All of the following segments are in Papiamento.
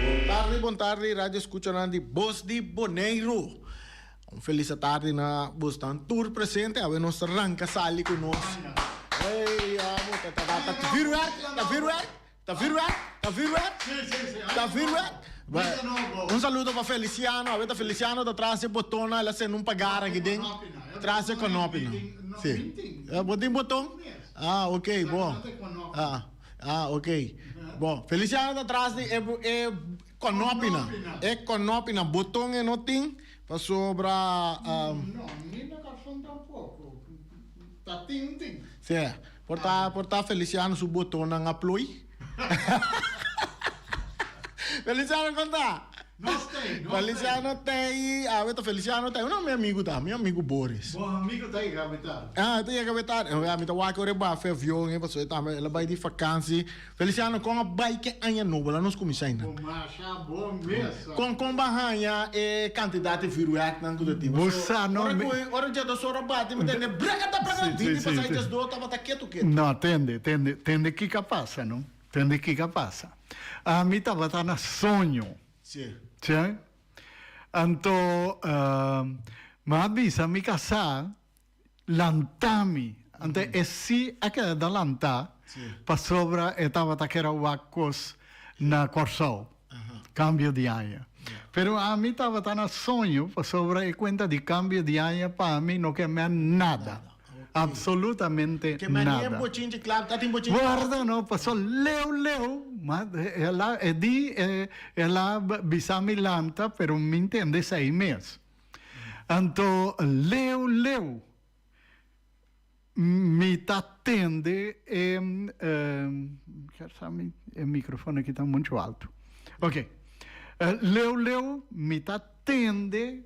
Bon tardi, bon tardi radio escuchanan di Bos di Boneiru. Un felis tardi na bosnan tur presente. Awe nos ta ranca sali cu nos. Ey, amo, ta ta ta ta vuurwerk, ta vuurwerk, ta vuurwerk, ta vuurwerk, ta vuurwerk. Un saludo pa Feliciano. Awe ta Feliciano ta tras e botonnan, el a sende un pagar aki den tras e konopinan. Si. Bo tin boton? Ah, ok, bo. Ah. Ah, ok. Bon, Feliciano ta tras di e, e konopina. E konopina, boton e no tin, pasobra... Um, no, ni na karson tampoko. Ta tin, tin. Sí, por ta, por ta Feliciano su botonnan a plooi. Feliciano, kon ta? Nos tei, nos tei. Feliciano tei, awe ta Feliciano tei. No, mi amigu ta, mi amigu Boris. Bo amigu ta yega betar. Ah, ta yega betar. Mi ta wak ora e bafa e avion e pasobra e tambe el a bai di vakansi. Feliciano, kon a bai ke aña nobo? Laat nos kuminsá einan. Bo masha bon mes. Kon kon bo a haña e kantidat di vuurwerknan ku ta tin? Bo sa no. Ora ku ora dje ora bati mi tende brakata brakata Si, di si, pasá si. djesdos tabata ketu ketu. No, tende, tende, tende kiko a pasa no. Tende kiko a pasa. Ami tabata na soño. Sí. Sí. Anto mi a bisa mi kasá lanta mi. Anto e sí a keda da lanta pasobra e tabata kere wak kos na Kòrsou, kambio di aña. Pero ami tabata na soño pasobra e kuenta di kambio di aña pa mi no ke men nada. Absolutamente Ke mania nada. bochinchi klap ta tin bochinchi Guarda no, paso leu leu, ma el a e di el a bisa mi lanta pero mi ntende esei mes. Anto leu leu mi ta tende e kier sa mi e microfoon aki ta mucho alto. Ok, leu leu mi ta tende.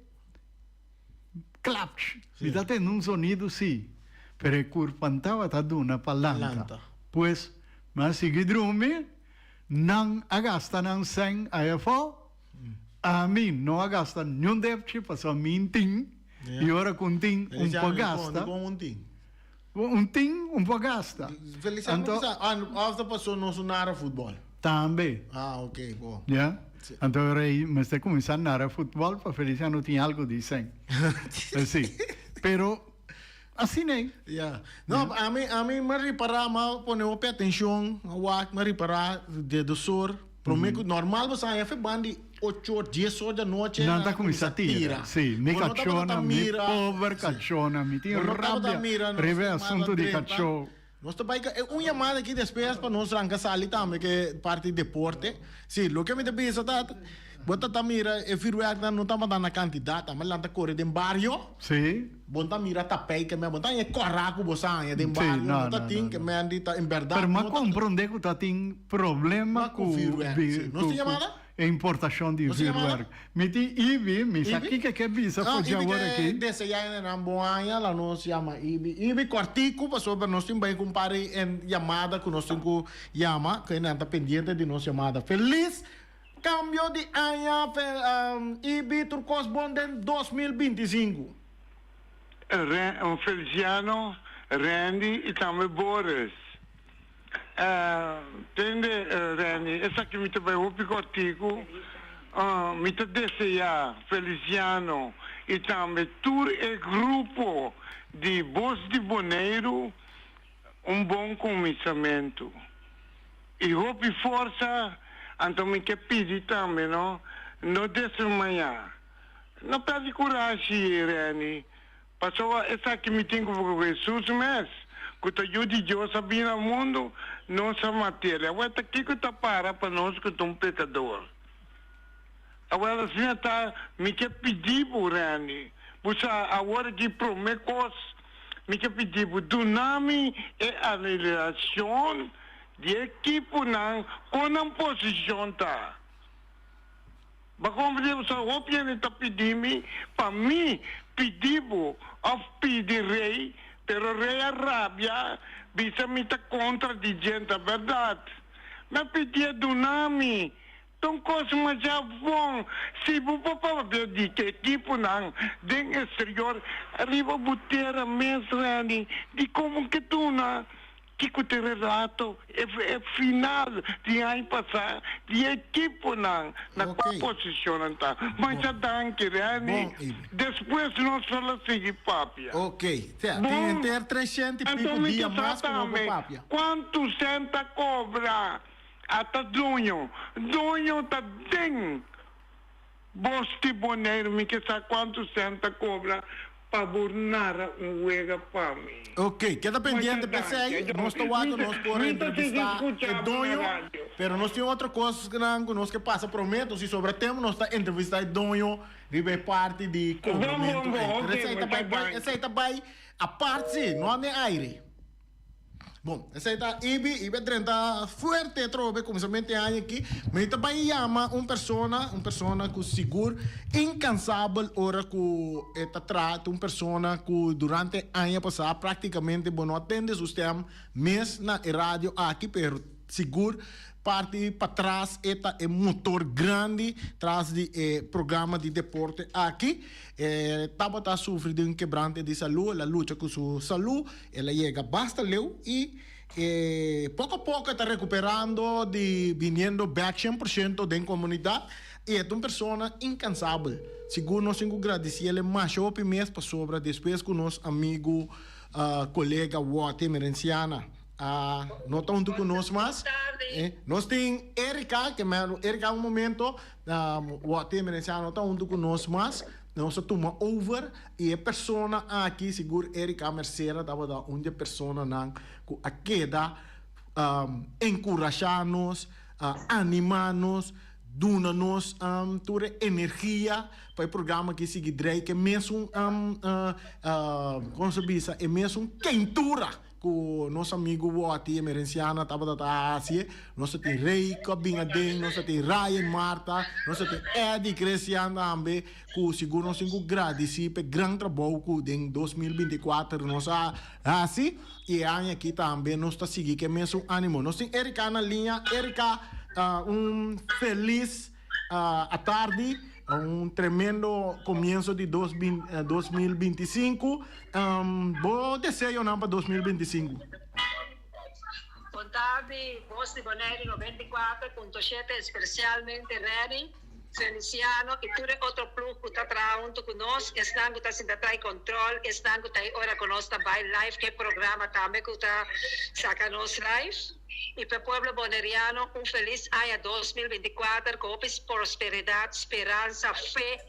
Klapch! Mi ta tende un sonido sí, pero e kurpan tabata duna pa lanta. Pues, mi a sigui drumi, nan a gasta nan sèn ayafó, ami no a gasta niun depchi pasobra mi n'tin, i ora ku n'tin un por gasta. Un tin, un por gasta. Feliciano Anto, bisa, ah, of ta paso nos un nara futbol. Tambe. Ah, ok, bo. Ya. Sí. Anto ora ei mester cuminsa nara futbol pa Feliciano tin algo di sen. Sí. Pero asina ei. Ya. No, ami, ami m'a ripara, m'a pone hopi atencion, m'a wak, m'a ripara de dos or. Prome ku normal bo sa haña fe ban di ocho or, dies or di anochi Nan ta kuminsá tira. Sí, mi kachónan, mi pober kachónan, mi tin rabia riba e asuntu di kachó. Nos ta bai ku un yamada aki despues pa nos ranka sali tambe ku e parti deporte. Si, loke mi ta bisa ta, bo ta ta mira e vuurwerknan no tabata na kantidat, tabata lanta kore den bario. Si. Bo ta mira tapei ke men, bo ta haña e kòrá ku bo sa haña den bario, no ta tin ke men di ta en bèrdat. Pero mi a komprondé ku ta tin problema ku vuurwerk. Si. Nos tin yamada? E importashon di vuurwerk. Mi tin Ibi, mi sa kiko ke bisa for dje awor aki. Ibi ke deseá hendenan bon aña, la nos yama Ibi. Ibi kòrtiku pasobra nos tin bai ku un par di yamada ku nos tin ku yama, ku hendenan ta pendiente di nos yamada. Felis kambio di aña Ibi, tur kos bon den 2025. Feliciano, Randy i tambe Boris. Tende, Randy, esaki mi ta bai hopi kòrtiku. Mi ta deseá Feliciano i tambe tur e grupo di Bos di Boneiru un bon kuminsamentu i hopi forsa. Anto mi ke pidi tambe no, no desmayá. No pèrdè kurashi, Randy. Pasobra esaki mi tin ku ku Hesus mes, ku ta Yu di Dios a bini na mundu, nos a mat'el. Awor ta kiko ta para pa nos ku ta un pekador? Awor asina ta, mi ke pidi bo, Randy, bo sa awor aki promé kos mi ke pidi bo, duna mi e alineashon di e ekiponan kon nan posishon ta. Bo konfia bo sa hopi hende ta pidi mi pa mi pidi bo of pidi rey, pero rey a rabia bisa mi ta kontra di dje, ta berdad. Mi a pidié duna mi ta un kos masha bon si bo por papia di ke ekiponan den exterior riba bo tera mes, Randy, di komo ke duna Kiko ta e relato, e final di aña pasá di e ekiponan na kua posishon nan ta? Masha danki, Renny. Despues nos lo la sigui papia. Ok. Sea, tin henter treshent i pico dia mas ku no por papia. Kuantu sèn ta kobra? Ata doño. Doño ta den Bos di Boneiru. Mi ke sa kuantu sèn ta kobra Pa bo nara un wega pa mi. Ok, keda pendiente p'esei, nos ta wak ku nos por entrevistá e doño, pero nos tin otro kosnan ku nos ke pasa promé, enton si sobra tempu nos ta entrevistá e doño riba e parti di kobramentu ei. Pero esei ta bai, esei ta bai apart si, no den aire. Bon, esei ta Ibi, Ibi a drenta fuerte atrobe kuminsamentu di aña aki. Mi ta bai yama un persona, un persona ku sigur inkansabel ora ku e ta traha, ta un persona ku durante aña pasá praktikamente bo no a tende su stèm mes na e radio aki, pero sigur parti patras e ta e motor grandi tras di e programa di deporte aki. E tabata sufri di un kebrante di salú, el a lucha ku su salú. El a yega basta leu y poco a poco e ta recuperando di biniendo bek cien por ciento den comunidad y e ta un persona incansabel. Sigur nos tin cu gradiciele masha hopi mes pasobra despues cu nos amigo colega Watty Emerenciana a no ta hunto cu nos mas, nos tin Erika, Erika un momento, Watty Emerenciana no ta hunto cu nos mas. Nos a tuma over y e persona aki, sigur Erika Mercera tabata un di e personanan cu a keda encurasha nos, anima nos, duna nos tur e energia pa e programa aki sigui drei cu e mesun, como se bisa, e mesun keintura. Ku nos amigu Watty Emerenciana tabata ta hasie. Nos ta tin Rey ku a bin aden, nos ta tin Ryan Martha, nos ta tin Eddie Christian tambe, ku sigur nos tin ku gradisí pa e gran trabou ku den 2024 nos a hasi. I e aña aki tambe nos ta sigui ku e mesun ánimo. Nos tin Erika na liña. Erika, un felis atardi, un tremendo comienso di 2025. Bo deseonan pa 2025? Bon tardi, Bos di Bonaire 94.7, especialmente Renny, Feliciano y tur e otro ploeg cu ta traha hunto cu nos, esnan cu ta sinta trai control, esnan cu ta e ora cu nos ta bay live cu e programa tambe cu ta saca nos live. Y pa e pueblo Boneriano un feliz aña 2024 cu hopi prosperidad, speransa, fe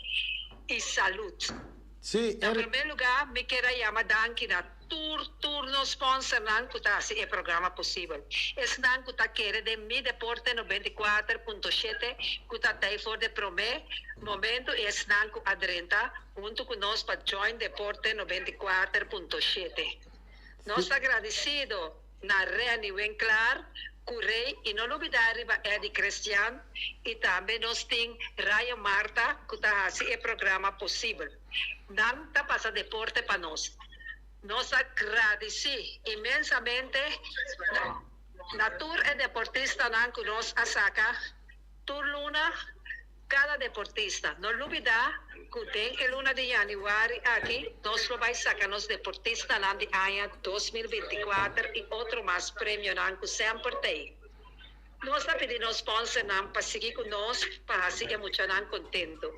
y salud. Sí, Na Eric. primer lugar mi kier a yama danki na. tur tur nos sponsornan ku ta hasi e programa posibel. Esnan ku ta kere den Mi Deporte 94.7 ku ta tei for di promé momento i esnan ku a drenta huntu ku nos pa join Deporte 94.7. Nos ta gradisido na Renny Winklaar ku Rey i no lubidá riba Eddy Christian i tambe nos tin Rayo Marta ku ta hasi e programa posibel. Nan ta pasa deporte pa nos. Nos ta gradisí inmensamente na tur e deportistanan ku nos a saka tur luna. Kada deportista. No lubidá ku den e luna di yanüari aki nos lo bai saka nos deportistanan di aña 2024 i otro mas premionan ku semper t'ei. Nos ta pidi nos sponsornan pa sigui ku nos pa hasi e muchanan kontentu.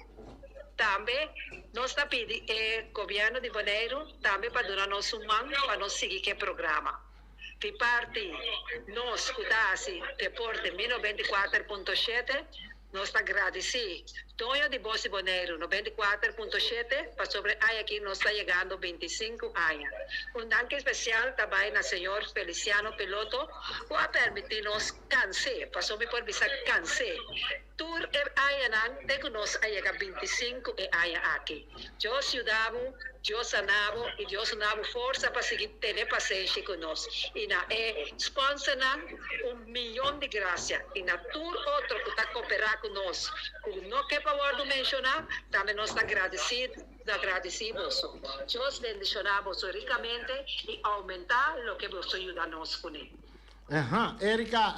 Tambe nos ta pidi e gobièrnu di Boneiru tambe pa duna nos un man pa nos sigui ku e programa. Di parti nos ku ta hasi deporte mi 94.7, nos ta gradisí doño di Bos di Boneiru 94.7 pasobra e aña aki nos ta yegando 25 aña. Un danki spesial ta bai na señor Feliciano Piloto ku a permití nos kans'é, pasobra mi por bisa kans'é, tur e añanan te ku nos a yega 25 e aña aki. Dios yuda bo, Dios sana bo i Dios duna bo forsa pa sigui tene pasenshi ku nos. I na e sponsornan un miyon di grasia i na tur otro ku ta koperá ku nos ku no ke pa wòrdu menshoná, tambe nos ta gradisí ta gradisí boso. Dios bendishoná boso rikamente i oumentá loke boso yuda nos kuné. Aha, Erika,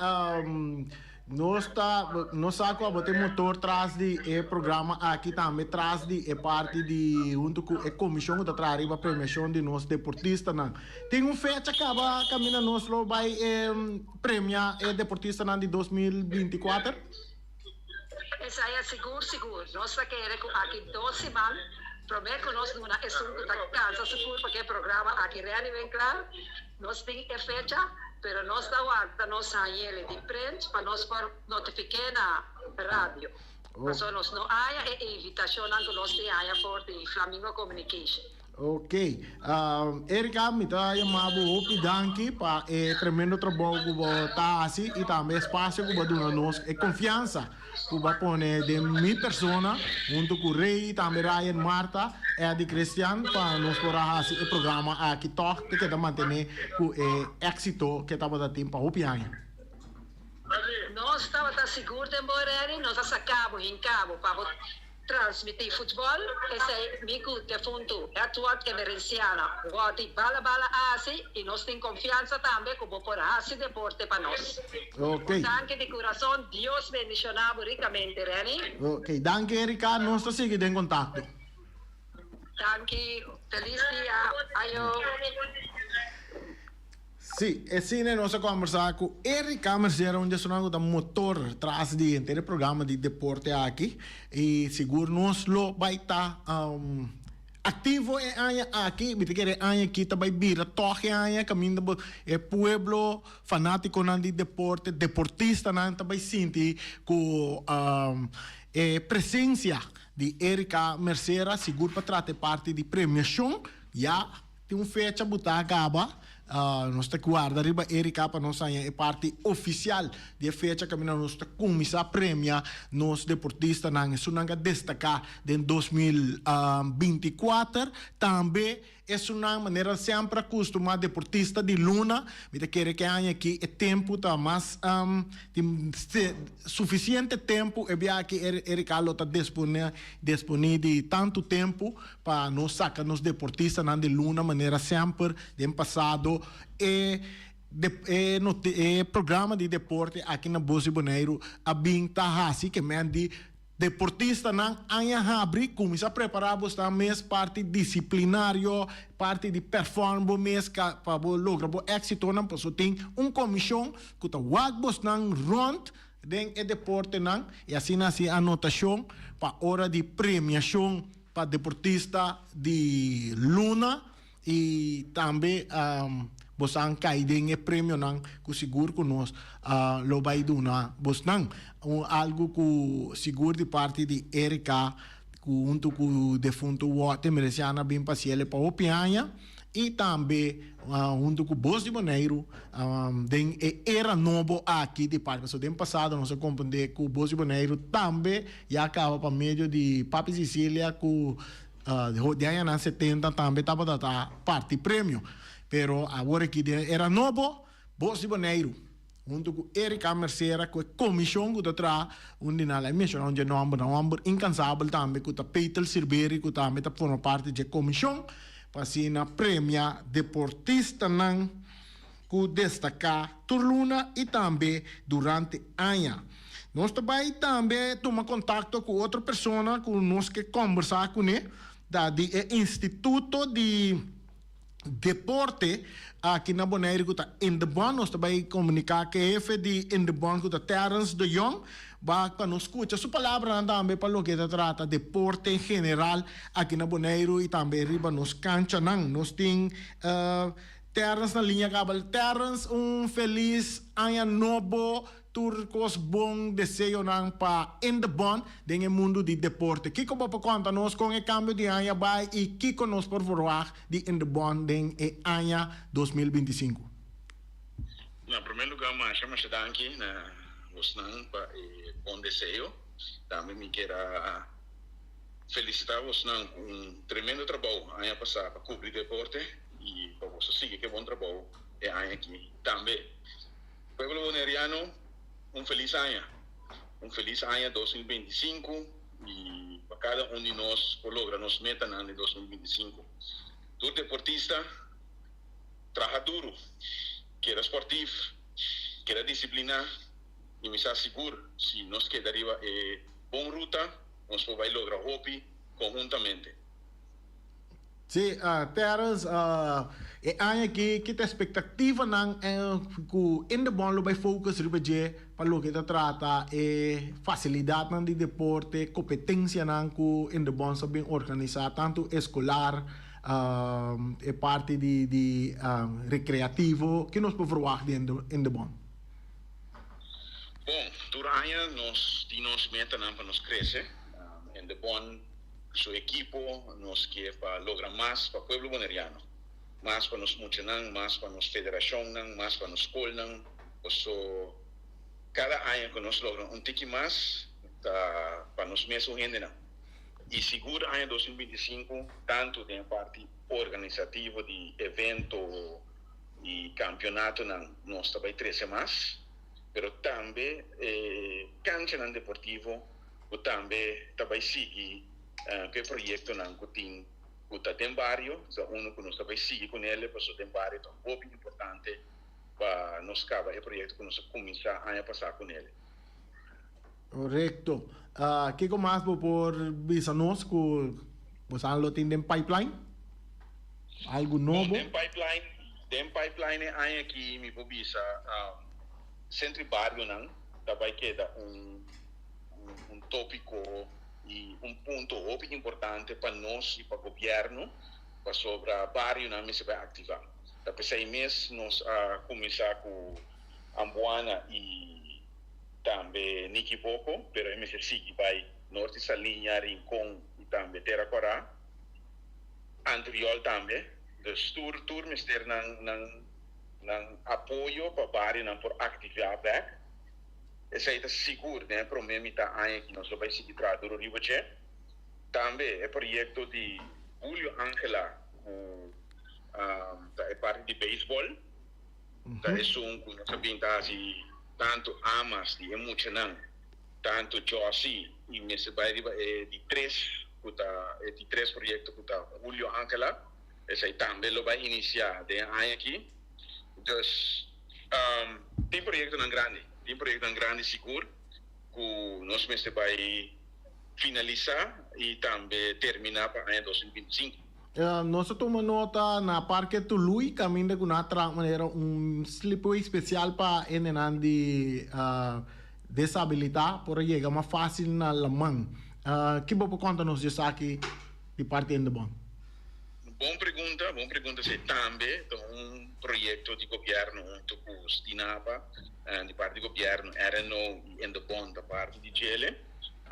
nos ta, nos sa cu abo ta e motor tras di e programa aki, tambe tras di e parti di hunto cu e comision cu ta traha riba premiacion di nos deportistanan. Tin un fecha caba caminda nos lo bay premia e deportistanan di 2024? Esei a sigur sigur. Nos ta kere cu aki dos siman prome cu nos duna esun cu ta cansa su curpa cu e programa aki Renny Winklaar. Nos tin e fecha, pero nos ta warda nos hañ'el di prent pa nos por notifiké na radio. Pasobra nos no haña e invitashonnan ku nos tin haña for di Flamingo Communication. Ok. Erika, mi ta yama bo hopi danki pa e tremendo trabou ku bo ta hasi i tambe e spasio ku bo a duna nos, e konfiansa ku bo a pone den mi persona huntu ku Rey, tambe Ryan, Martha, Eddy, Christian pa nos por a hasi e programa aki tòg te keda mantené ku e éksito ke tabata tin pa hopi aña. Nos tabata sigur den bo Reni, nos a saka bo, hinka bo pa bo Transmití futbòl, esei mi ku defuntu Edward Emerenciana wòrdi bala bala a hasi i nos tin konfiansa tambe ku bo por hasi deporte pa nos. Ok. Un danki di kurason, Dios bendishoná bo rikamente, Renny. Ok, danki Erika, nos ta sigui den kontakto. Danki, felis dia, ayo. Sí, esina nos a kombersá ku Erika Mercera, un di esunnan ku ta motor tras di henter e programa di deporte aki. I sigur nos lo bai ta aktivo e aña aki. Mi ta kere e aña aki ta bai bira tòg e aña kaminda bo e pueblo, fanátikonan di deporte, deportistanan ta bai sinti ku e presensia di Erika Mercera sigur pa trata e parti di premiashon ya. Tin un fecha bu ta caba, nos ta guarda riba Erika pa nos haña e parti oficial di e fecha caminda nos ta cuminsa premia nos deportistanan, esunnan cu a destaca den 2024. Tambe esunnan manera semper a custuma deportista di luna, mi ta kere cu e aña aki e tempo ta mas, tin suficiente tempo e bia aki Erika lo ta dispone di tanto tempo Pa nos saca nos deportistanan di luna manera semper den pasado e e programa di deporte aki na Bos di Boneiru a bin ta haci ke men di deportistanan aña habri cuminsa prepara bosnan mes parti disciplinario parti di perform bo mes pa bo logra bo exitonan pasobra tin un comision cu ta wak bosnan rond den e deportenan y asina haci anotacion pa ora di premiacion pa deportista di luna y tambe bosnan cay den e premionan cu sigur cu nos lo bay duna bosnan. Un algo cu sigur di parti di Erika cu hunto cu defunto Walter Mereciana a bin pa ciele pa hopi aña. i tambe huntu ku Bos di Boneiru den e era nobo aki di parti. Pasobra den pasado nos a komprendé ku Bos di Boneiru tambe ya kaba pa medio di Papi Cicilia ku den añanan setenta tambe tabata ta parti premio. Pero awor aki den e era nobo Bos di Boneiru huntu ku Erika Mercera ku e komishon ku ta traha un di nan, a menshoná un dje nòmbernan, un hòmber inkansabel tambe ku ta Peter Silberi ku tambe ta forma parti dje komishon pa asina premia deportistanan ku destaká tur luna i tambe durante aña. Nos ta bai tambe tuma kontakto ku otro persona ku nos ke kòmbersá kuné, ta di e instituto di. Deporte aki na Boneiru ku ta Indebon. Nos ta bai komuniká ku e hefe di Indebon ku ta Terrence de Jong ba pa nos skucha su palabranan tambe pa loke ta trata deporte en general aki na Boneiru i tambe riba nos kanchanan. Nos tin Terrence na liña kaba. Terrence un felis aña nobo. Tur kos bon deseonan pa Indebon den e mundu di deporte. Kiko bo por konta nos kon e kambio di aña bai i kiko nos por verwagt di Indebon den e aña 2025? Na promé lugá masha masha danki na bosnan pa e bon deseo. Tambe mi kier a felisitá bosnan ku un tremendo trabou aña pasá pa kubri deporte i pa boso sigui ku e bon trabou e aña aki tambe. Pueblo Boneriano un felis aña. Un felis aña 2025 y pa cada un di nos por logra nos metanan den 2025. Tur deportista traha duro, keda sportief, keda disciplina y mi sa sigur si nos keda riba e bon ruta nos por bay logra hopi conhuntamente. Sí, Terrence, e aña aki ki ta expectativanan cu Indebon lo bay focus riba dje pa loke ta trata e facilidadnan di deporte, competencianan cu Indebon sa bin organisa tanto escolar, e parti di di recreativo, ki nos por verwagt di Indebon? Bon, tur aña nos tin nos metanan pa nos crece. Indebon Su ekipo, nos ke pa logra mas pa pueblo boneriano, mas pa nos muchanan, mas pa nos federashonnan, mas pa nos skolnan. Paso kada aña ku nos logra un tiki mas ta pa nos mesun hendenan. I sigur aña 2025 tantu den e parti organisativo di evento i kampionatonan nos ta bai trese mas, pero tambe e kanchanan deportivo ku tambe ta bai sigui ku e proyektonan ku tin ku ta den bario, ta unu ku nos ta bai sigui ku nele pasobra den bario ta hopi importante pa nos kaba e proyekto ku nos a kuminsá aña pasá ku nele. Korekto. Kiko mas bo por bisa nos ku bosan lo tin den pipeline? Algu nobo? Bon, den pipeline, den pipeline e aña aki mi por bisa Sentro i Barionan ta bai keda un. Un tópiko i un punto hopi importante pa nos i pa gobièrnu, pasobra barionan mester bai aktivá. Ta p'esei mes nos a kuminsá ku Ambuana i tambe Nikiboko, pero e mester sigui bai Norte Saliña, Rincon i tambe Tera Kòrá, Antriol tambe. Dus tur tur mester nan nan nan apoyo pa barionan por aktivá bèk. Esei ta sigur den e promé mitá aña ki nos lo bai sigui traha duro riba dje. Tambe e proyekto di Julio Angela ku ta e parti di beisbòl ta esun ku nos a bin ta hasi tantu amas di e muchanan, tantu Jossy i mester bai riba e di tres ku ta e di tres proyekto ku ta Julio Angela. Esei tambe lo bai inisiá den e aña aki. Dus tin proyektonan grandi, tin proyektonan grandi sigur ku nos mester bai finalisá i tambe terminá pa aña 2025. Nos a tuma nota na Parke Tului kaminda ku nan a traha manera un slipway spesial pa hendenan di desabilitá por a yega mas fásil na laman. Ki bo por konta nos di esaki di parti Indebon? Bon pregunta, bon pregunta esei tambe ta un proyecto di gobierno hunto cu Stinapa, di parti di gobierno, RNO y Indebon ta parti di djele.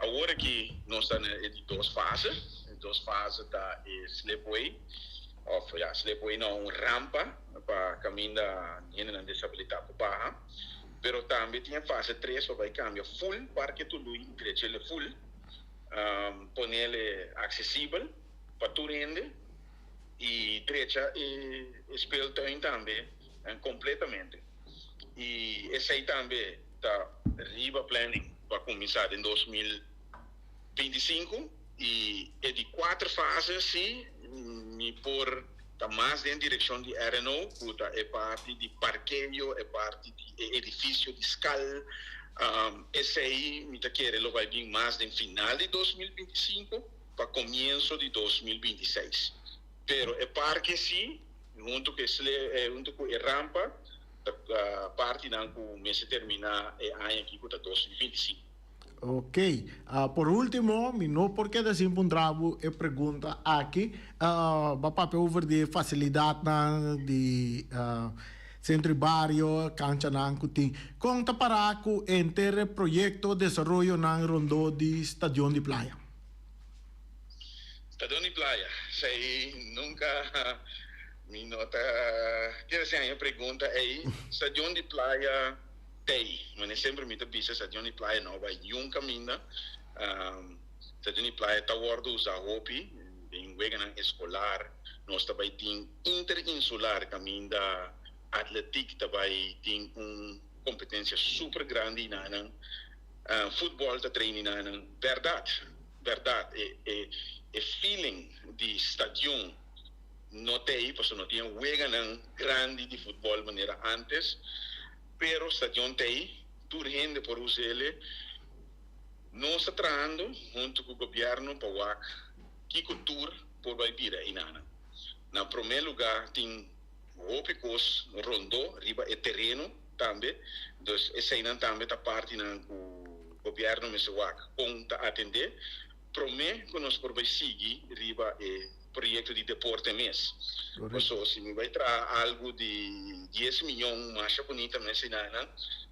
Awor aki nos ta na e di dos fase, e dos fase ta e slipway. Of ya, slipway no, un rampa pa kaminda hendenan desabilitá por baha. Pero tambe tin e fase tres pa bai kambia full Parke Tului i drech'el full, ponel aksesibel pa tur hende i drecha e speeltuin tambe kompletamente. I esei tambe ta riba planning pa kuminsá den 2025. I e di kuater fase si mi por ta mas den direkshon di RNO ku ta e parti di parkeo, e parti di e edifisio di skal. Esei mi ta kere lo bai bin mas den final di 2025 pa komienso di 2026. Pero e parke si huntu ku e huntu ku e rampa ta partinan ku mester terminá e aña aki ku ta 2025. Ok. Por ultimo, mi no por keda sin puntra bo e pregunta aki. Bo a papia over di e facilidadnan di Centro y Bario, canchanan cu tin. Con ta para cu henter e proyecto desaroyonan rondó di Stadion di Playa? Stadion di Playa, esei nunca mi no ta kere haci e pregunta ei. Stadion di Playa. Tei, mane semper mi ta bisa stadion di playa no bai niun kaminda. Stadion di playa ta wòrdu usá hopi den weganan eskolar. Nos ta bai tin interinsular kaminda atletik ta bai tin un kompetensia super grandi na nan. Futbòl ta traini na nan. Bèrdat, bèrdat e e feeling di stadion no t'ei pasobra no tin weganan grandi di futbòl manera ántes. Pero stadion t'ei, tur hende por us'ele. Nos ta trahando huntu ku gobièrnu pa wak kiko tur por bai bira einanan. Na promé lugá tin hopi kos rondó riba e tereno tambe, dus eseinan tambe ta partinan ku gobièrnu mester wak kon ta atendé promé ku nos por bai sigui riba e. proyecto di deporte mes. Paso si mi bay traha algo di dies miyon masha bunita mes enanan,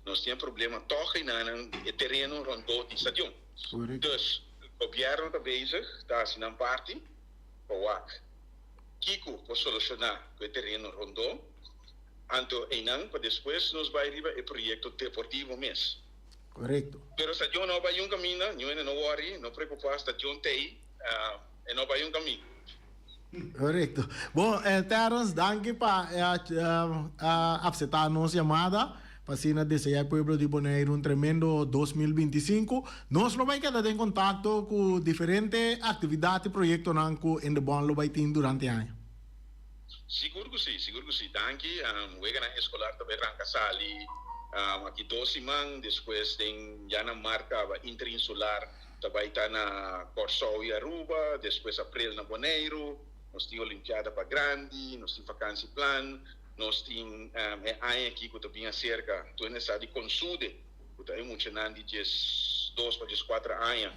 nos tin e problema toch enanan di e tereno rondó di stadion. Dus gobierno ta bezig ta haci nan parti pa wak kico por soluciona cu e tereno rondó, anto einan pa despues nos bay riba e proyecto deportivo mes. Pero stadion no bay un caminda, niun hende no worry, no preocupa, stadion t'ey. E no bai un kamin. Korekto. Bon, Terrence, danki pa apseptá nos yamada pa asina deseá e pueblo di Boneiru un tremendo 2025. Nos lo bai keda den kontakto ku diferente aktividat i proyektonan ku Indebon lo bai tin durante e aña. Sigur ku si, sigur ku si. Danki. Weganan eskolar ta bai ranka sali aki dos siman, despues den ya na mart kaba interinsular. Ta bai ta na Kòrsou i Aruba, despues aprel na Boneiru, nos tin Olimpiada pa grandi, nos tin vakansieplan, nos tin e aña aki ku ta bin aserka tur hende sa di Consude, ku ta e muchanan di 12 pa 14 aña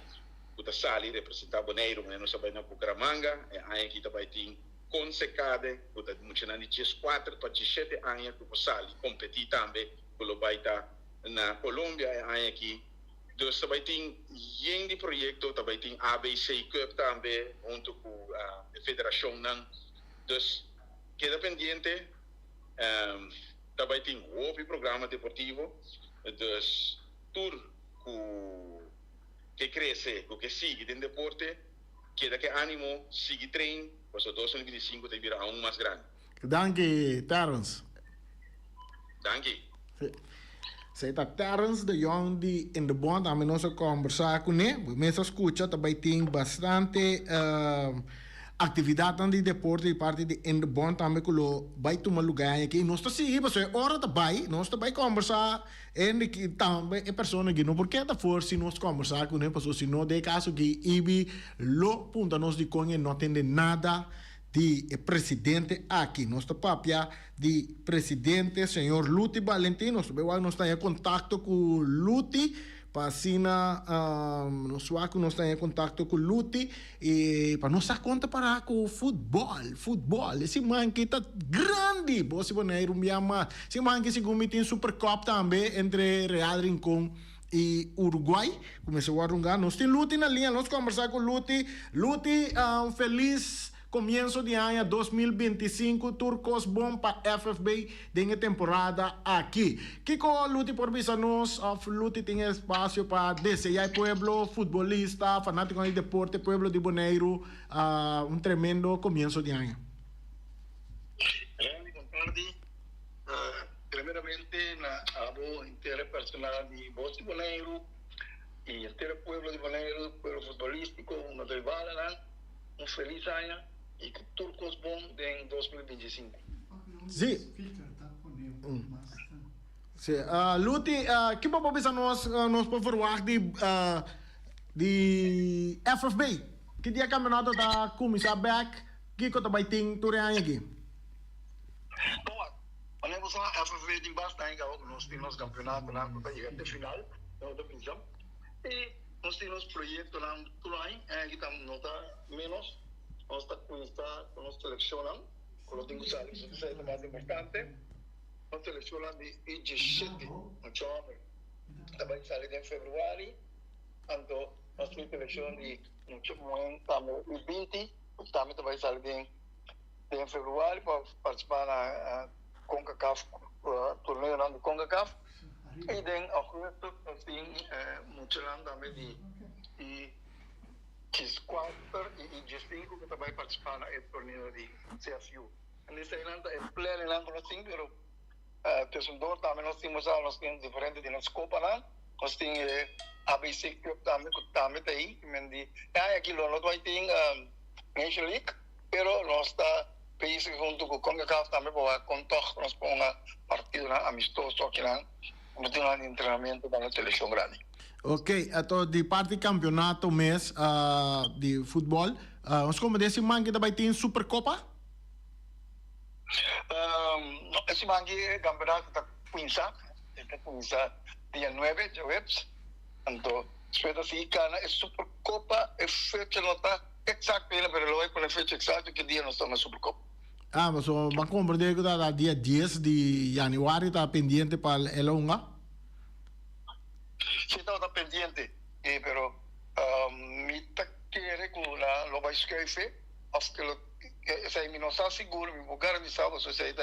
ku ta sali representá Boneiru, manera nos a bai na Bucaramanga, e aña aki ta bai tin Consecade ku ta muchanan di 14 pa 17 aña ku por sali kompetí tambe ku lo bai ta na Colombia e aña aki. Dus ta bai tin yen di proyekto, ta bai tin ABC Cup tambe huntu ku e federashonnan. Dus keda pendiente, ta bai tin hopi programa deportivo. Dus tur ku ke krese, ku ke sigui den deporte, keda ku e animo, sigui train, pasobra 2025 ta bira aun mas grandi. Danki Terrence. Danki. Esei ta Terrence de Jong di In de Bond. Ami nos a kombersá kuné. Bo mes a skucha ta bai tin bastante aktividatnan di deporte di parti di In de Bond tambe ku lo bai tuma lugá aña aki. Nos ta sigui pasobra e ora ta bai. Nos ta bai kombersá hende ki tambe e persona aki no por keda for si nos kombersá kuné pasobra si no den e kaso aki Ibi lo punta nos dikon e no tende nada di e presidente aki. Nos ta papia di presidente señor Luti Valentin. Nos ta bay wak nos ta haña contacto cu Luti pa asina nos wak cu nos ta haña contacto cu Luti y pa nos sa con ta para cu futbol. Futbol e siman ki ta grandi. Bo si Boneiru un bia mas. Siman ki segun mi tin Super Cup tambe entre Real Rincon y Uruguay cu mester wak runga. Nos tin Luti na liña. Nos combersa cu Luti. Luti, feliz. Comienso di aña 2025, tur cos bon pa FFB den e temporada aki. Kico Luti por bisa nos of Luti tin espacio pa desea e pueblo futbolista, fanaticonan di deporte, pueblo di Boneiru un tremendo comienso di aña? Randy, bon tardi. Primeramente na abo henter e personal di Bos di Boneiru y henter e pueblo di Boneiru, pueblo futbolistico, no ta balanan, un feliz aña y cu tur cos bon den 2025. Sí. Sí. Luti, ki bo por bisa nos, nos por verwacht di di FFB? Ki dia campeonato ta cuminsa bek? Kiko ta bai tin tur e aña aki? Bon, manera bo sa, FFB tin basta aña caba cu nos tin nos campeonatonan cu ta yega te final, nos ta bisa. Y nos tin nos proyectonan tur aña, e aña aki ta no ta menos. Nos ta cuminsa cu nos seleccionnan cu lo tin cu sali, pasobra esey ta mas importante. Nos seleccionnan di e diesshete mucha homber ta bai sali den februari, anto nos tin seleccion di mucha muher tambe e binti cu tambe ta bai sali den den februari pa participa na Concacaf, torneonan di Concacaf. Y den augustus nos tin muchanan tambe di e dieskuater y e diesinku cu ta bai participa na e torneo di CFU. En eseinan ta e planennan cu nos tin, pero tussendoor tambe nos tin, bo sa, nos tin diferente di nos copanan. Nos tin e ABC Cup tambe cu tambe ta ey. Men di e aña aki lo no bai tin Nation League, pero nos ta bezig hunto cu Concacaf tambe pa wak con toch nos por hunga partidonan amistoso akinan, partidonan di entrenamento pa nos seleccion grandi. Ok, ato di parti campeonato mes di futbol, nos como den siman ki ta bai tin Supercopa? No, e siman aki e campeonato ta cuminsa, e ta cuminsa dia nuebe djaweps, anto despues ta sigui cana e Supercopa, e fecha no ta exacto ainda pero lo bai pone fecha exacto ki dia nos ta na Supercopa. Ah, pasobra bo a comprende cu ta dia dies di januari ta pendiente pa el a hunga? Si tabata pendiente, pero mi ta kere cu nan lo bai schuife of cu lo Esei mi no sa sigur, mi por garantisa pasobra esei ta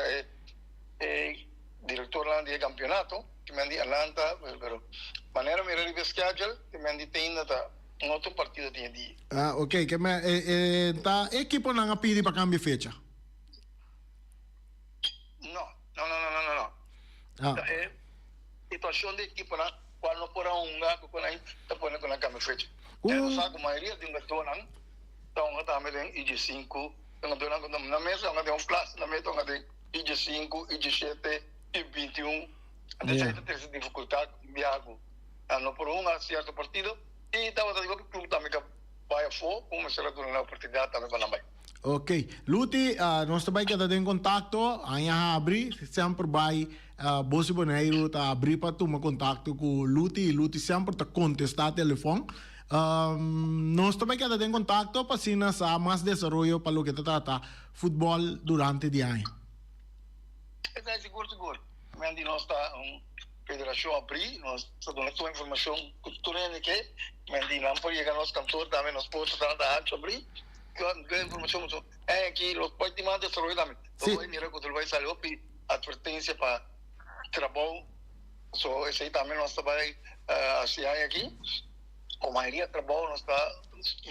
e directornan di e campeonato ki men di Atlanta, pero manera mira riba e schedule ki men di teinda ta un otro partido tin e dia. Ah, ok, ke men e ta e ekiponan a pidi pa cambia fecha? No, no, no, no, no, no. Ah. Ta e situacion di ekiponan cual no por a hunga cu nan ta pone cu nan cambia fecha. Ya bo sa cu mayoria di hungadornan Ta hunga tambe den IG sinku, ta hunga den nan na mes ta hunga den un klas, nan mes ta hunga den IG sinku, IG shete, I 21. Anto esei ta trese difikultat ku tin biaha ku nan no por hunga sierto partido i tabata di hopi klub tambe ka bai afó ku mester a duna nan oportunidat tambe pa nan bai. Ok. Luti, nos ta bai keda den kontakto. Aña habri, semper bai Bos di Boneiru ta habri pa tuma kontakto ku Luti i Luti semper ta kontestá telefòn. Nos ta bai keda den kontakto pa asina sa mas desaroyo pa loke ta trata futbòl durante di aña. Esei sigur sigur. Men di nos ta un federashon abrí, nos ta duna tur informashon ku tur hende ke. Men di nan por yega nos kantor tambe, nos portanan ta hanchu abrí. Ku informashon ku e aki lo bai tin mas desaroyo tambe. Lo bai mira ku lo bai sali hopi atvertensia pa trabou. So esei tambe nos ta bai hasi aña aki. Ku mayoria trabou nos ta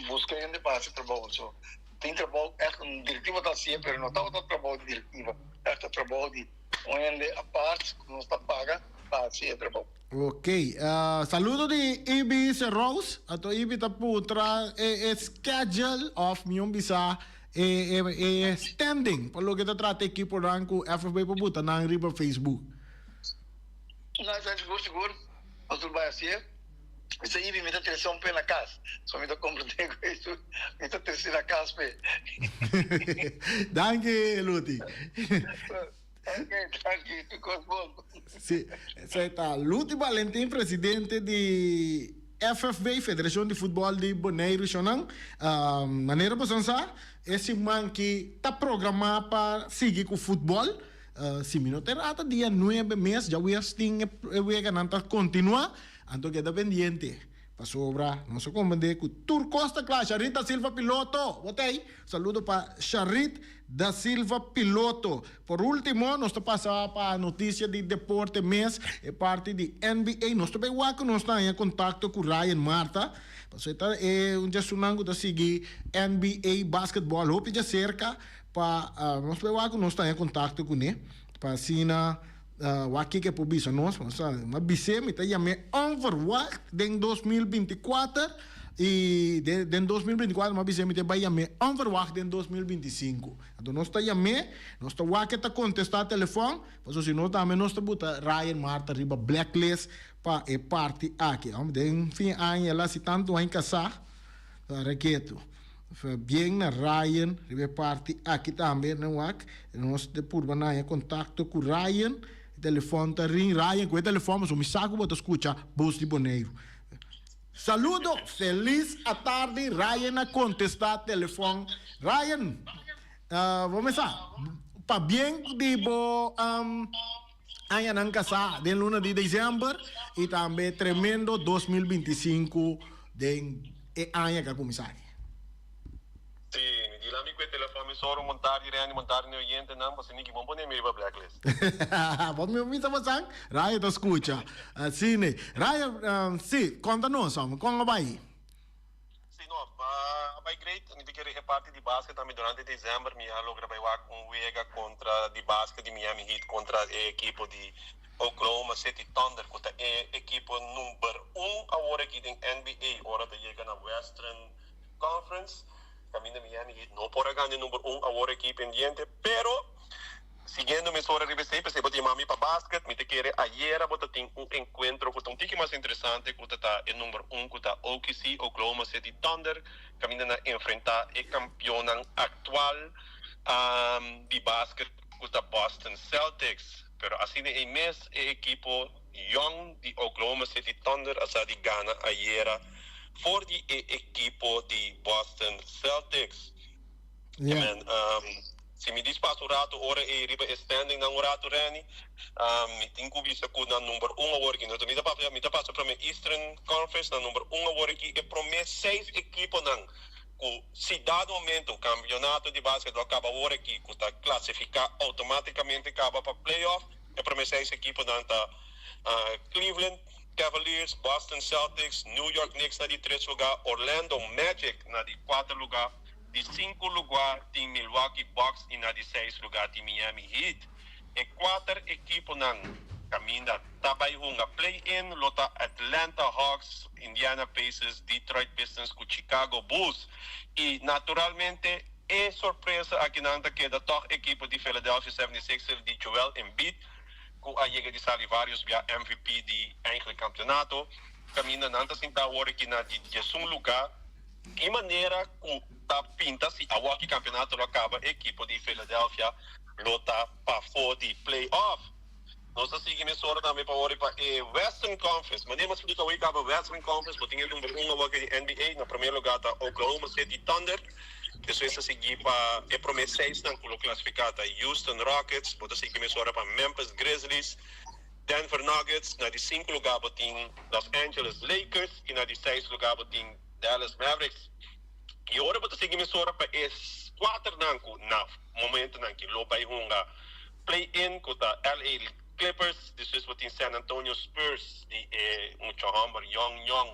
buska hende pa hasi trabou. So tin trabou ègt un direktiva ta hasié pero no tabata trabou di direktiva, ègt ta trabou di un hende apart ku nos ta paga pa hasi e trabou. Ok, saludo di Ibi Serous. Anto Ibi ta puntra e schedule òf mion bisa e e standing pa loke ta trata ekiponan ku FFB por buta nan riba Facebook. No, esei sigur sigur nos tur bai hasié. Esei Ibi mi ta trese un p'e na kas. So mi ta komprendé ku eso mi ta trese na kas p'e. Danki Luti. Ok, danki. Tur kos bon. Si, esei ta Luti Balentin, presidente di FFB, Federashon di Futbòl di Boneiru Shonan. Manera boso sa, e siman ki ta programá pa sigui ku futbòl. Si mi no ta erá ta dia nuebe mes djawees tin e weganan ta kontinuá, anto keda pendiente. Pasobra nos a comprende cu tur cos ta cla. Sharit da Silva Piloto, bo ta ey? Saludo pa Sharit da Silva Piloto. Por ultimo nos ta pasa pa noticia di deporte mes, e parti di NBA. Nos ta bay wak cu nos ta haña contacto cu Ryan Marta, pasobra e ta e un djasunnan cu ta sigui NBA basketball hopi djacerca pa nos bay wak cu nos ta haña contacto cune pa asina Wak kiko e por bisa nos, ma bis'é mi ta yam'é onverwacht den 2024 i den 2024 mi a bis'é mi ta bai yam'é onverwacht den 2025. Anto nos ta yam'é, nos ta wak e ta kontestá telefòn, pasobra si no tambe nos ta buta Ryan Marta riba blacklist pa e parti aki. Den fin aña el a hasi tantu aña kasá, ta reketu. Bien na Ryan riba e parti aki tambe nan wak nos ta purba na haña kontakto ku Ryan e telefòn ta ring Ryan ku e telefòn pasobra mi sa ku bo ta skucha Bos di Boneiru Saludo felis atardi Ryan a kontestá telefòn Ryan bo me sa pabien di bo añanan kasá den luna di desèmber i tambe tremendo 2025 den e aña ku a kuminsá aki. Sí, mi di lami ku e telefòn mi soro montar di Randy montar di oyentenan pasobra niki bon pone mi riba blacklist. Bo mi misa pasan? Raya ta skucha. Asina. Raya, sí, konta nos, hòmber, kon a bai? Sí, no, a bai great. Mi ta kere e parti di basket tambe durante december mi a logra bai wak un wega kontra di basket di Miami Heat kontra e ekipo di Oklahoma City Thunder ku ta e ekipo number un awor aki den NBA ora ta yega na Western Conference. Kaminda Miami Heat no por a gana e number un awor aki pendiente pero Siguiendo mesora riba esei, p'esei bo ta yama mi pa basket. Mi ta kere ayera bo ta tin un enkuentro ku ta un tiki mas interesante ku ta ta e number un ku ta OKC, Oklahoma City Thunder, kaminda nan enfrentá e kampionnan aktual di basket ku ta Boston Celtics. Pero asina ei mes e ekipo yòn di Oklahoma City Thunder a sa di gana ayera for di e ekipo di Boston Celtics. Amen. Si mi dispas un ratu ora ei riba e standing nan un ratu Renny, mi tin ku bisa ku na number un awor aki, no ta mi ta papia, mi ta pasa prome Eastern Conference na number un awor aki e prome seis ekiponan ku si dado momento kampionato di basket lo a kaba awor aki ku ta klasifiká outomatikamente kaba pa playoff, e prome seis ekiponan ta Cleveland Cavaliers, Boston Celtics, New York Knicks na di tres lugá, Orlando Magic na di kuater lugá. Di sinku lugá tin Milwaukee Bucks i na di seis lugá tin Miami Heat. E kuater ekiponan kaminda ta bai hunga play-in lo ta Atlanta Hawks, Indiana Pacers, Detroit Pistons ku Chicago Bulls. I naturalmente e sorpresa akinan ta keda tòg ekipo di Philadelphia 76ers di Joel Embiid ku a yega di sali vários bia MVP di eigenlijk kampionato. Kaminda nan ta sinta awor aki na di diesun lugá. Ki manera ku ta pinta si awor ki kampionato lo a kaba e ekipo di Philadelphia lo ta pafó di play-off. Nos ta sigui mesora tambe pa ora pa e Western Conference. Manera mi a splika awor kaba Western Conference bo tin e number un awor di NBA na primer lugar ta Oklahoma City Thunder despues ta sigui pa e prome seisnan ku lo klasifiká ta Houston Rockets bo ta sigui mesora pa Memphis Grizzlies, Denver Nuggets, na di sinku lugar bo tin Los Angeles Lakers i na di seis lugar bo tin Dallas Mavericks. I ora bo ta sigui mesora pa e kuaternan ku na momentonan ki lo bai hunga play-in ku ta LA Clippers, despues bo tin San Antonio Spurs di e mucha hòmber yòn yòn,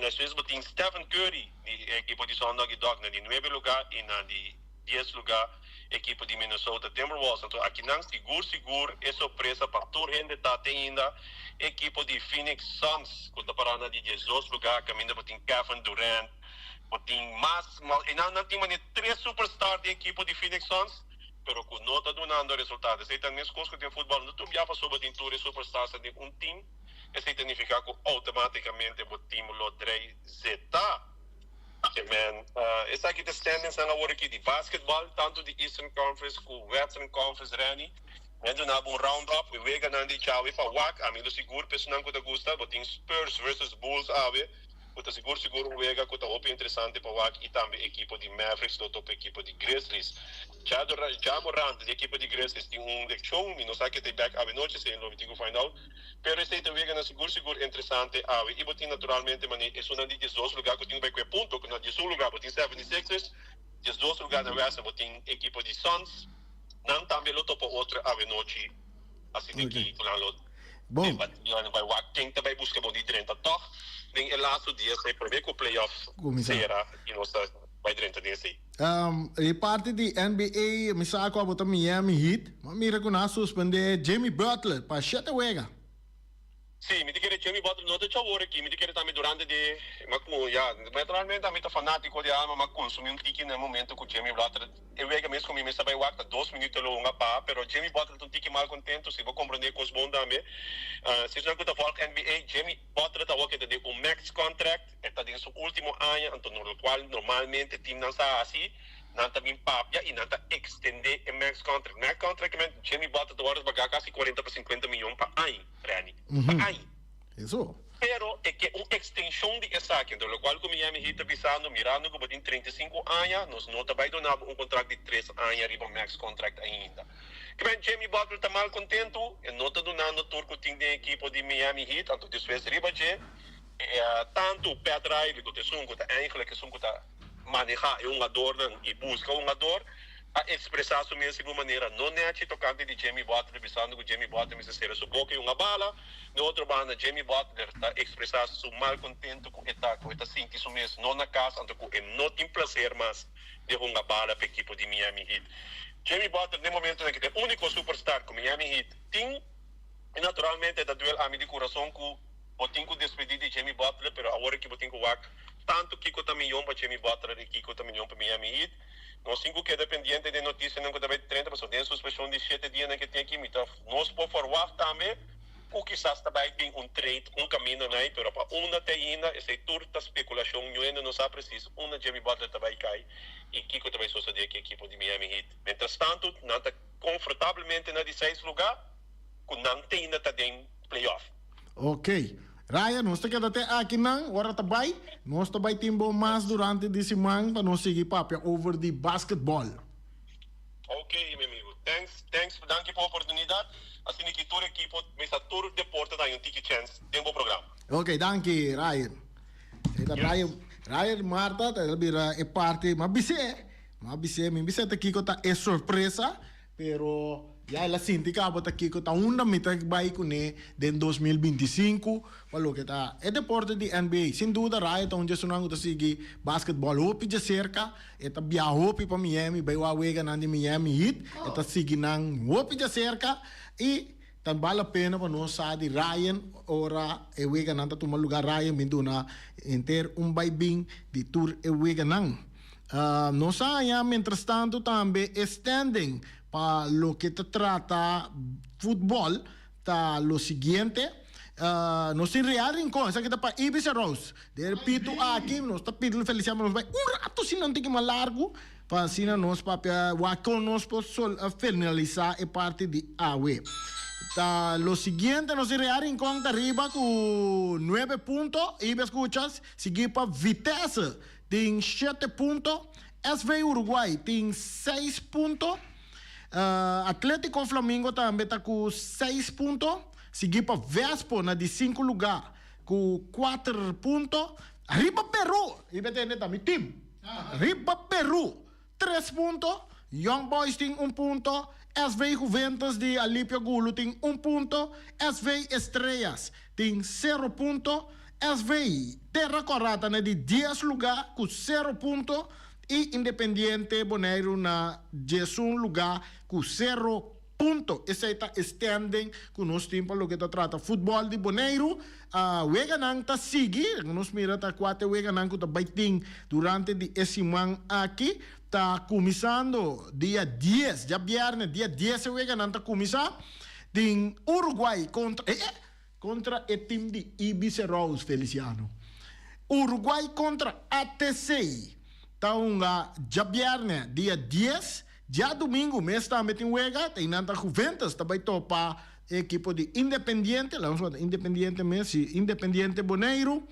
despues bo tin Stephen Curry di e ekipo di Sundoggy Dog na di nuebe lugar i na di dies lugá ekipo di Minnesota Timberwolves. Anto akinan sigur sigur e sorpresa pa tur hende ta te ainda ekipo di Phoenix Suns ku ta pará na di diesdos lugá kaminda bo tin Kevin Durant, bo tin mas einan nan tin manera tres superstar den ekipo di Phoenix Suns pero ku no ta dunando resultado. Esei ta meskos ku den futbòl no tur bia pasobra bo tin tur e superstars den un team esei ta nifiká ku outomátikamente bo team lo drei zeta. Amen. Esaki ta standingsnan awor aki di basketball, tantu di Eastern Conference ku Western Conference, Renny. Mi a duna bo un round up e weganan di djawe pa wak. Ami lo sigur pa esunnan ku ta gusta. Bo tin Spurs versus Bulls awe. ku ta sigur sigur un wega ku ta hopi interesante pa wak i tambe ekipo di Mavericks lo topa ekipo di Grizzlies. Ja Ja Morant di ekipo di Grizzlies tin un lekshon, mi no sa ke ta e bek awe nochi, esei lo mi tin ku find out, pero esei ta weganan sigur sigur interesante awe i bo tin naturalmente mane esunnan di diesdos luga ku tin bai ku e punto ku na diesun luga bo tin 76ers, diesdos luga na West bo tin ekipo di Suns, nan tambe lo topa otro awe nochi. Asina ki ku nan lo Bon. Nan bai wak ken ta bai buska bon di drenta tòg den e lastu dia esei promé ku playoffs Kuminsá. sera i nos ta bai drenta den esei. E parti di NBA mi sa ku abo ta Miami Heat, ma mira ku nan a suspendé Jimmy Butler pa shete wega. Sí, mi ta kere Jimmy Butler no ta djawor aki, mi ta kere tambe durante di ma ku ya, naturalmente ami ta fanátiko di alma, m'a konsumí un tiki na e momento ku Jimmy Butler e wega mes ku mi mester bai wak ta dos minuut lo hunga pa, pero Jimmy Butler ta un tiki mal kontento, si bo komprondé kos bon tambe. Si esnan ku ta vòlg NBA, Jimmy Butler ta awor ke ta den un max contract, e ta den su último aña, anto no lokual normalmente teamnan sa hasi, Nan ta bin papia y nan ta extende e max contract. Max contract men Jimmy Butler ta worde paga casi cuarenta pa cincuenta miyon pa añ, Renny. Pa añ. Eso. Pero e ke un extension di esaki. Enton locual cu Miami Heat ta bisando, mirando cu bo tin 35 aña, nos no ta bay duna bo un contract di tres aña riba max contract ainda. Ke men Jimmy Butler ta mal contento, e no ta dunando tur cu tin den ekipo di Miami Heat, anto despues riba dje, tanto Pat Riley cu ta esun cu ta eigenlijk esun cu ta. Manehá e hungadornan i buska hungador, a ekspresá su mes riba un manera no nèchi tokante di Jimmy Butler, bisando ku Jimmy Butler mester sera su boka i hunga bala. Na otro banda, Jimmy Butler ta ekspresá su malkontentu ku e ta ku e ta sinti su mes no na kas anto ku e no tin plaser mas di hunga bala pa ekipo di Miami Heat. Jimmy Butler den momentunan aki ta e úniko superstar ku Miami Heat tin i naturalmente e ta duel ami di kurason ku bo tin ku despedí di Jimmy Butler, pero awor aki bo tin ku wak Tantu kiko ta miyon pa Jimmy Butler i kiko ta miyon pa Miami Heat. Nos tin ku keda pendiente den notisianan ku ta bai 30 pasobra den suspenshon di shete dianan ke tin aki mi ta nos por forwagt tambe ku kisas ta bai bin un trade un kaminda nai pero pa unda te ainda esei tur ta spekulashon ñuende no sa presis unda Jimmy Butler ta bai kai i kiko ta bai sosode ku ekipo di Miami Heat. Mientras tantu nan ta konfortablemente na di seis luga ku nan te ainda ta den playoff. Ok. Ryan, nos ta keda te aki nan, ora ta bai. Nos ta bai tin bo mas durante di siman pa nos sigui papia over di basketball. Ok, mi amigo. Thanks, thanks, danki pa oportunidad. Asina ki tur ekipo, mesa tur deporte ta haña un tiki chance den bo programa. Ok, danki Ryan. E ta Ryan, Ryan Marta ta bira e parti, m'a bis'é, m'a bis'é, mi bis'é ta kiko ta e sorpresa. Pero ya el a sinti cabo ta kico ta unda mi ta bay cune den 2025 pa loke ta e deporte di NBA. Sin duda Raya ta un dje esunnan cu ta sigui basketball hopi dje cerca. E ta biaha hopi pa Miami bay wak weganan di Miami Heat. E ta sigui nan hopi dje cerca y ta bal la pena pa nos sa di Ryan ora e weganan ta tuma lugar. Ryan bin duna henter un bay bin di tur e weganan. Nos a haña mientrastantu tambe e standing pa loke ta trata futbòl ta lo siguiente, Nos tin Real Rincon, esaki ta pa Ibis Arrows. Den e pitu aki nos ta pidi Feliciano pa nos bai un rato asina un tiki mas largu pa asina nos papia wak kon nos por finalisá e parti di awe. Ta lo siguiente, nos tin Real Rincon ta riba ku nuebe punto, Ibis Kuchas, sigui pa Vitesse. Tin shete punto. SV Uruguay tin seis punto. Atletico Flamingo tambe ta ku seis punto. Sigui pa Vespo na di sinku lugá ku kuater punto. Riba Peru, riba tende ta mi team. Riba Peru tres punto. Young Boys tin un punto. SV Juventus di Alipio Gulu tin un punto. SV Estrellas tin sero punto. SV Terra Kòrá ta na di dies lugá ku sero punto i Independiente Boneiru na diesun lugá ku sero punto. Esei ta e standing ku nos tin pa loke ta trata futbòl di Boneiru. Weganan ta sigui, nos mira ta kua ta e weganan ku ta bai tin durante di e siman aki. Ta kuminsando dia dies, djabièrnè dia dies e weganan ta kuminsá. Tin Uruguay kontra. Kontra e tim di Ibis Rous Feliciano. Uruguay kontra ATC ta hunga djabièrnè dia dies. Djadumingu mes tambe tin wega, ta einan ta Juventus ta bai topa e ekipo di Independiente, laga nos wak Independiente mes, si Independiente Boneiru.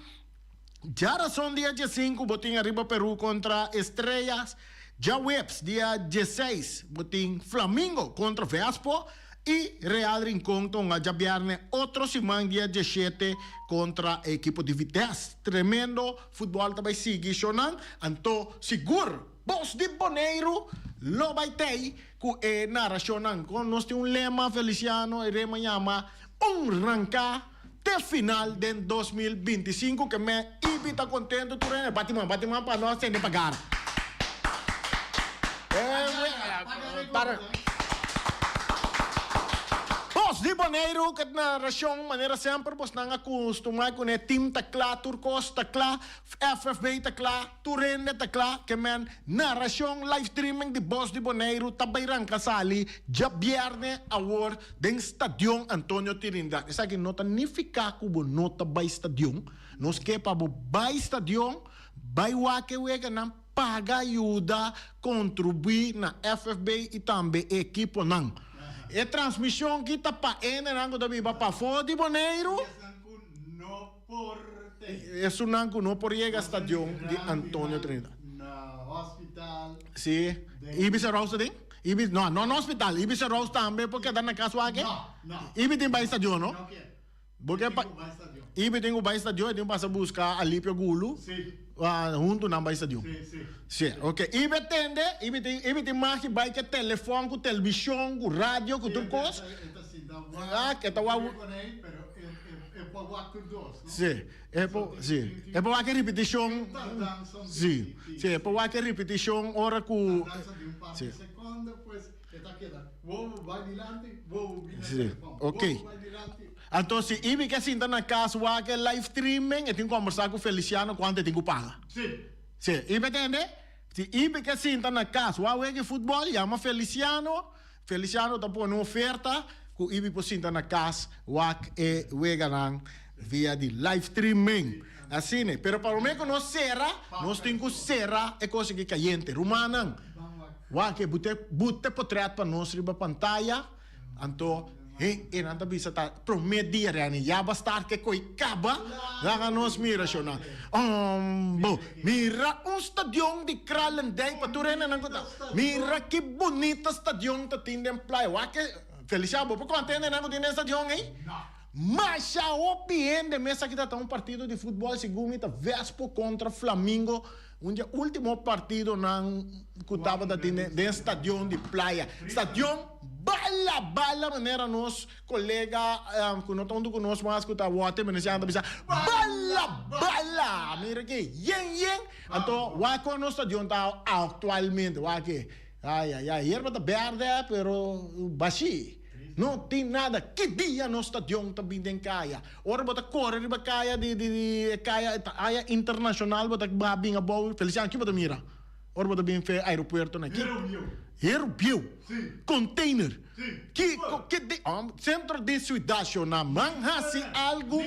Djarason dia diesinku bo tin Arriba Peru kontra Estrellas, djaweps dia dieseis bo tin Flamingo kontra Vespo i Real Rincon ta hunga djabièrnè otro siman dia dieshete kontra e ekipo di Vitesse. Tremendo futbòl ta bai sigui shownan, anto sigur Bos di Boneiru lo bai tei ku e narashonnan. Kon nos tin un lema Feliciano, e lema yama Un ranká te final den 2025 ke me Ibi ta contento tur hende bati man bati man pa no sende pa gara. Para Bos di Boneiru ke narashon manera semper bosnan a kustumá kuné team ta kla tur kos ta kla FFB ta kla tur hende ta kla ke men narashon live streaming di Bos di Boneiru ta bai ranka sali djabièrnè awor Den stadion Antonio Trinidad. Esaki no ta nifiká ku bo no ta bai stadion. Nos ke pa bo bai stadion, bai wak e weganan, paga yuda, kontribuí na FFB i tambe e ekiponan. E transmishon ki ta pa hendenan ku ta biba pafó di Boneiru. Esunnan ku no por yega stadion di Antonio Trinidad. Sí. Ibis Arous ta den? Ibis, no, no na hospital. Ibis Arous tambe por keda na kas wak e? Ibis tin bai stadion, no? Bo ke pa Ibis tin ku bai stadion, e tin ku pasa buska Alipio Gulu. Huntu nan bai stadion. Sí, ok. Ibis tende, Ibis tin, Ibis tin mag di bai ke telefòn, ku televishon, ku radio, ku tur kos. Ah, ke ta wak. E por wak tur dos, no? Sí, e por, sí. E por wak e ripitishon. Sí, sí, e por wak e ripitishon ora ku. Tardansa di un par di sekondo, pues e ta keda wowo bai dilanti, wowo bini na Sí, telefòn, ok. wowo bai dilanti. Anto si Ibi ke sinta na kas wak e live streaming, e tin kombersá ku Feliciano kuantu e tin ku paga. Sí. Sí, Ibi tende? Si Ibi ke sinta na kas wak wega e futbòl, yama Feliciano. Feliciano ta pone un oferta ku Ibi por sinta na kas wak e weganan via di live streaming. Asina, pero pa prome ku nos sera, nos tin ku sera e kos aki kayente. Rumannan, wak e bute bute potret pa nos riba pantaya, anto he e nan ta bisa ta prome dia Renny ya ba start ke koi kaba, laga nos mira shownan. Ombo, mira un stadion di Kralendijk pa tur hendenan ku ta. Mira ki bunita stadion ta tin den playa. Wak e, Felicia, bo por konta hendenan ku tin den stadion ei? Masha hopi hende mes aki ta ta un partido di futbol, segun mi ta Vespo kontra Flamingo, un di e ultimo partidonan ku tabata tin den stadion di playa. Stadion bala bala manera nos Kolega ku no ta huntu ku nos mas ku ta wòte Veneciano ta bisa, Bala! Bala! Mira ki yen yen! Anto wak kon nos stadion ta aktualmente? Wak ki? Ai ai ai, yerba ta bèrdè pero bashí. No tin nada. Ki dia nos stadion ta bin den kaya? Ora bo ta kore riba kaya di di di e kaya aya internashonal bo ta bin abou, Feliciano ki bo ta mira? Ora bo ta bin fe aeropuerto na ki? Heru bieu. Container. Ki ki di centro di ciudad shona man hasi algu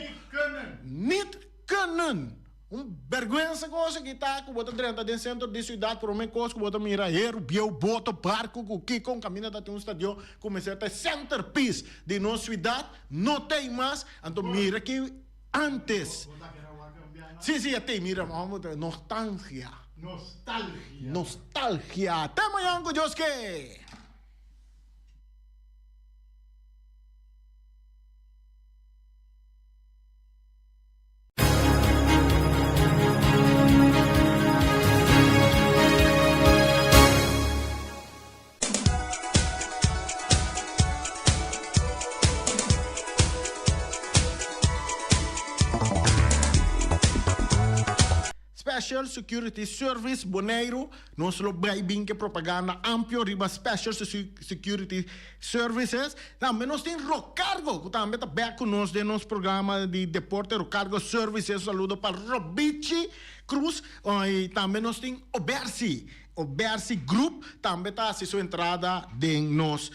niet kunnen. Un berguensa cosa ki ta ku bo ta drenta den centro di ciudad prome cos ku bo ta mira heru bieu boto barco ku kiko un caminda ta tin un stadion ku mester ta e centerpiece di nos ciudad no ta ei mas anto mira ki antes. Si si ya te mira nostalgia. Nostalgia. Nostalgia. Te mañan ku Dios ke. Special Security Service Boneiru, Nos lo bai bin ke propaganda amplio riba Special Security Services. Tambe nos tin Rocargo ku tambe ta bek ku nos den nos programa di deporte Rocargo Services. Un saludo pa Robichi Cruz. I tambe nos tin Obersi. Obersi Group tambe ta hasi su entrada den nos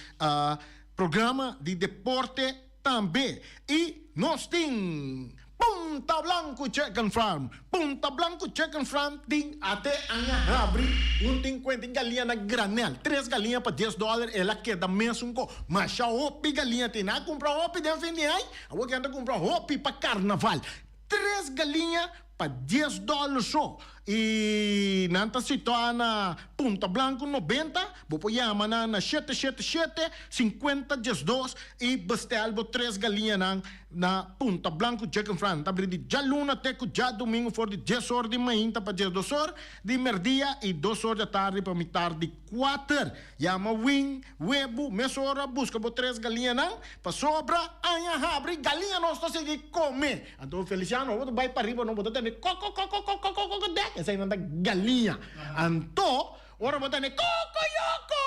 programa di deporte tambe. I nos tin Punta Blanco Chicken Farm. Punta Blanco Chicken Farm tin ate aña habri un tin cuenta tin galiña na granel. Tres galiña pa dies dollar el a keda mesun co. Masha hopi galiña tin. Nan a cumpra hopi den fin di aña, awor ke nan ta cumpra hopi pa carnaval. Tres galiña. pa dies dòler so i nan ta situá na Punta Blanco 90. Bo por yama nan na shete shete shete, 50 12 i bestèl bo tres galiñanan na Punta Blanco Chicken Fry. Nan ta abrí di djaluna te ku djadumingu for di dies or di mainta pa 12 or di merdia i dos or di atardi pa mitar di kuater. Yama Win Webu mesora buska bo tres galiñanan pasobra aña habri galiña nos ta sigui kome. Anto Feliciano bo ta bai pariba no bo ta tende kokokokokokokokokdek eseinan ta galiña. Anto ora bo tende kokoyoko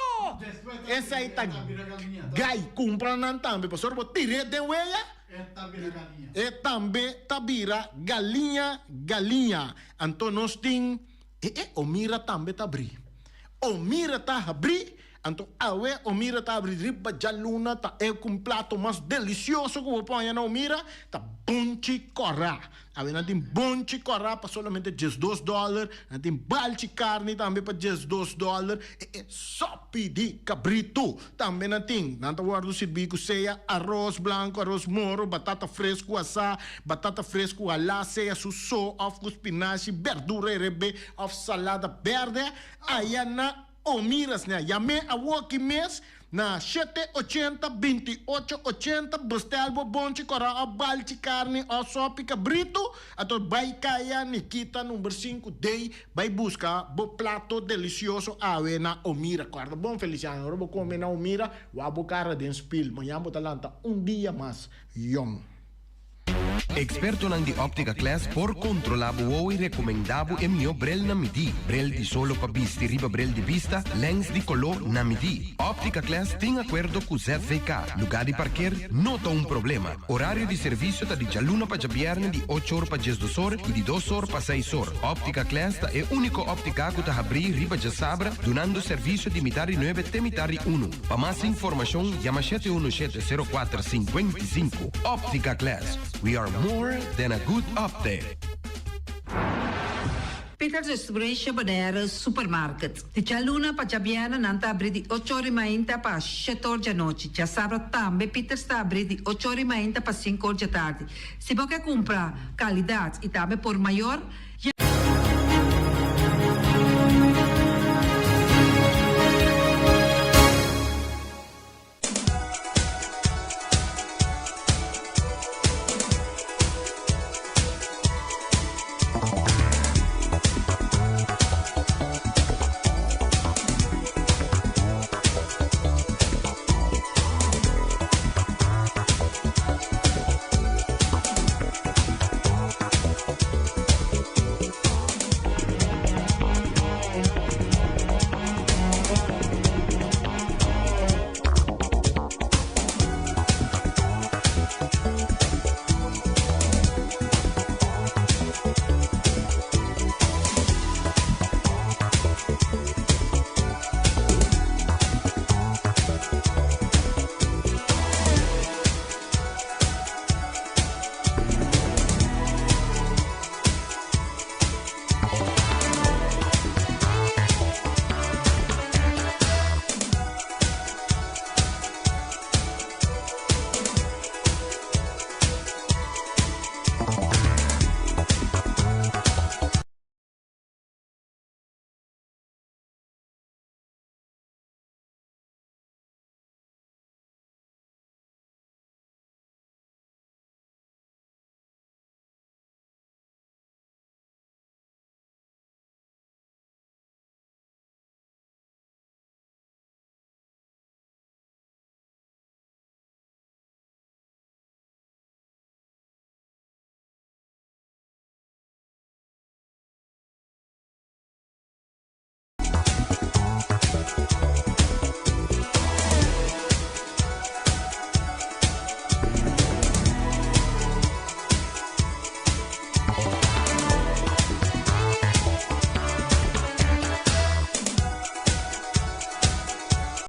esei ta gai kumpra nan tambe pasobra bo tir'é den weya e tambe ta bira galiña galiña. Anto nos tin e e Omira tambe ta abri. Omira ta habri Anto awe Omira ta abri riba djaluna ta e ku un plato mas delisioso ku bo por haña na Omira ta bonchi kòrá. Awe nan tin bonchi kòrá pa solamente 12 dòler, nan tin balchi karni tambe pa 12 dòler i e sòpi di kabritu tambe nan tin. Nan ta wòrdu sirbí ku sea aros blanku, aros moro, batata fresku asá, batata fresku halá, sea su so òf ku spinashi, bèrdura herebé òf salada bèrdè. Aya na. O mira sna, yam'é awoki mes na shete 80 28 80, bestel bo bonchi kòrò òf balchi karni òf sòpi kabritu, anto bai kaya Nikita number sinku dei bai buska bo plato delisioso awe na Omira. Kòrda bon Feliciano, ora bo kome na Omira, wak bo kara den spil, mañan bo ta lanta un dia mas yòn. Expertonan di Optica Class por controla bo wowo y recomenda bo e miho bril na midi. Bril di solo pa bisti riba bril di bista, lens di colo na midi. Optica Class tin acuerdo cu ZVK. Lugar di parkeer no ta un problema. Horario di servicio ta di djaluna pa djabierne di ocho or pa 12 or y di dos or pa seis or. Optica Class ta e unico optica cu ta habri riba djasabra dunando servicio di mitar di nuebe te mitar di uno. Pa mas informashon yama shete uno shete sero kuater 55. Optica Glass, we are more than a good optic. Peters Distribution Bonaire Supermarket. Di djaluna pa djabièrnè nan ta abrí di ocho or di mainta pa shete or djanochi. Djasabra tambe Peters ta abrí di ocho or di mainta pa sinku or djatardi. Si bo ke kumpra kalidat i tambe por mayor, ya.